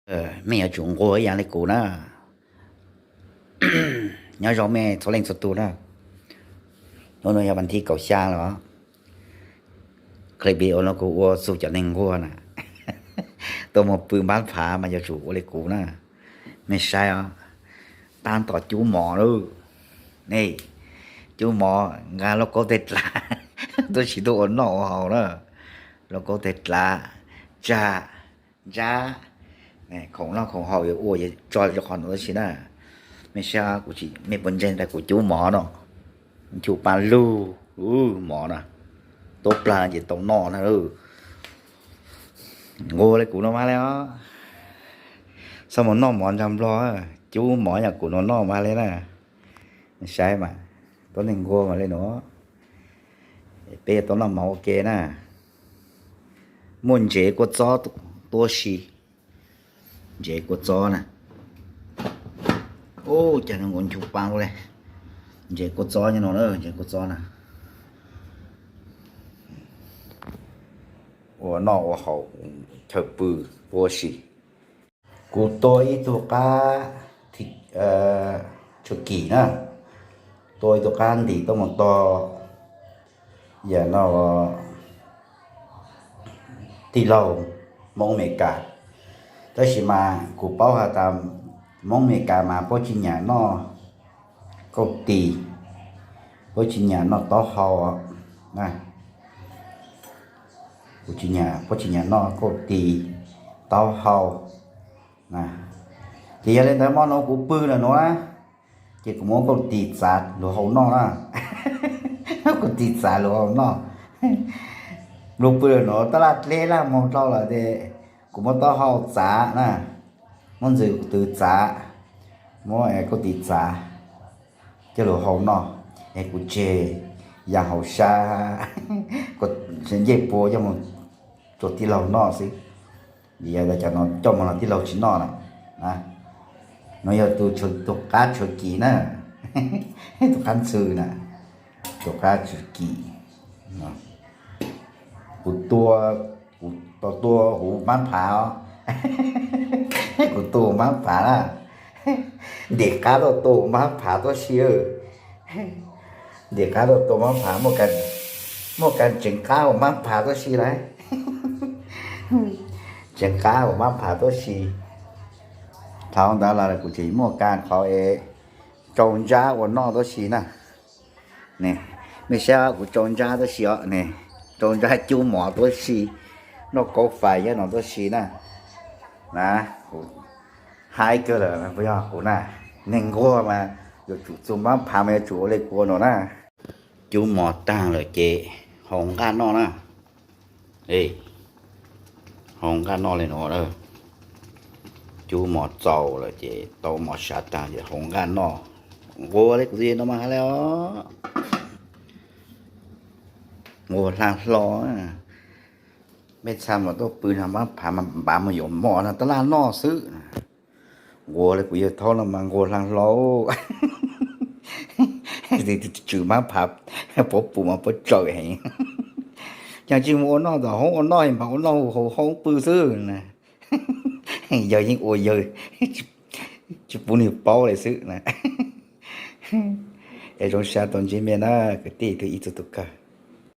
Mej yuav tsum nquag ib yam li kuv na. Nyob zoo mej txhua leej txhua tug na. Hnub no yog vas thib kaum xya los, clip video no kuv ua txug cov neeg nquag na, tuaj moog pw npab phav mas yuav tsum ua li kuv na. Mej saib os, tab tom cub mov lawm ne. Cub mov nqa lauj kaub tej dlav tuaj sis tuaj ua noj ua haus na. Lauj kaub tej dlav, tsag, ntsab, khoom noj khoom haus yuav ua yuav tso rau qhov no tab sis na. Mej saib, mej puas ntseeg tias kuv cub mov no, nchuv pa lug mov na, tuab plag ces tau noj na. Nquag li kuv no mas li os. Txhob mus noj mov ntsag nplog, cub mov yam kuv no noj mas li na. Saib mas, tuab neeg nquag mas li no. Peb yuav tuaj noj mov ua ke na. Muaj ntsev kua txob tuab si, ntsev kua txob na. Ub, cas nkaus nchuv pa li. Ntsev kua txob nyob no na, ntsev kua txob na. Ua noj ua haus, chaw pw, tuab si. Kuv tua ib tug qab turkey na, tua ib tug qab ntim tuaj mus tog yam no tij laug Hmoob Amelikas. Tab sis mas kuv paub has tas Hmoob Amelikas mas puab tsi nyam noj kauj tis, puab tsi nyam noj taub hau na. Kuv tsi nyam, puab tsi nyam noj kauj tis, taub hau. Ces yog li ntawd mo no kuv pw lawm nuav, ces kuv muab kauj tis txav lug hau noj na. Kauj tis txav lug hau noj. Lug pw lawm nuav tab laj dleb laj moog dlhau lawm ces kuv muab taub hau txav na, muab ntxwg tw txav, muab kauj tis txav coj lug hau noj, es kuv tseg yaam hauv sab, ncej puab coj moog rua tij laug noj xwb. Vim yog cov no coj moog los tij laug tsi noj na. Nuav yog tug qab turkey na, tug qab ntxhw na, tug qab turkey. Kuv tua, kuv tau tua huv mab phav os. Kuv tua huv mab phav na. Ntim qab tuaj tua huv mab phav tuab si. Ntim qab tuaj tua mab phav, muaj kas tseev qab huv mab phav tuab si lauj. Tseev qab huv mab phav tuab si. Thaum ntawd los kuv tseem muaj kas qhov es tsau ntsab ua noj tuab si na. Ne, mej saib kuv tsau ntsab tuab si os ne, tsau ntsab cub mov tuab si, noj kaub fais nyob no tuab si na. Na, kuv haib kawg lawm, puas yog kuv na? Neeg nquag mas yuav tsum txug mab phav mas yuav tsum ua li kuv no na. Cub mov taag lawm ces hau nqaj noj na. Hau nqaj noj li no. Cub mov txaus lawm ces tau mov sav taag ces hau nqaj noj. Nquag li kuv no mas hab li os. Nquag hla hlo. Mej txha mas tuaj pw no mab phav mas npav mus yuav mov no tab laj noj xwb. Nquag li kuv yawg thaub no mas nquag hla hlo. Tswm mab phav puab pum mas puab tsawm heev. Caag tsi mus ua noj tom hoob ua noj, npaum ua noj hauv hoob pw xwb na. Yawg yeej ua yawg tsi pub nwg paub li xwb na. Es zoo sab tau ntsib mej na kwv tij, tug ib txug tug kawg.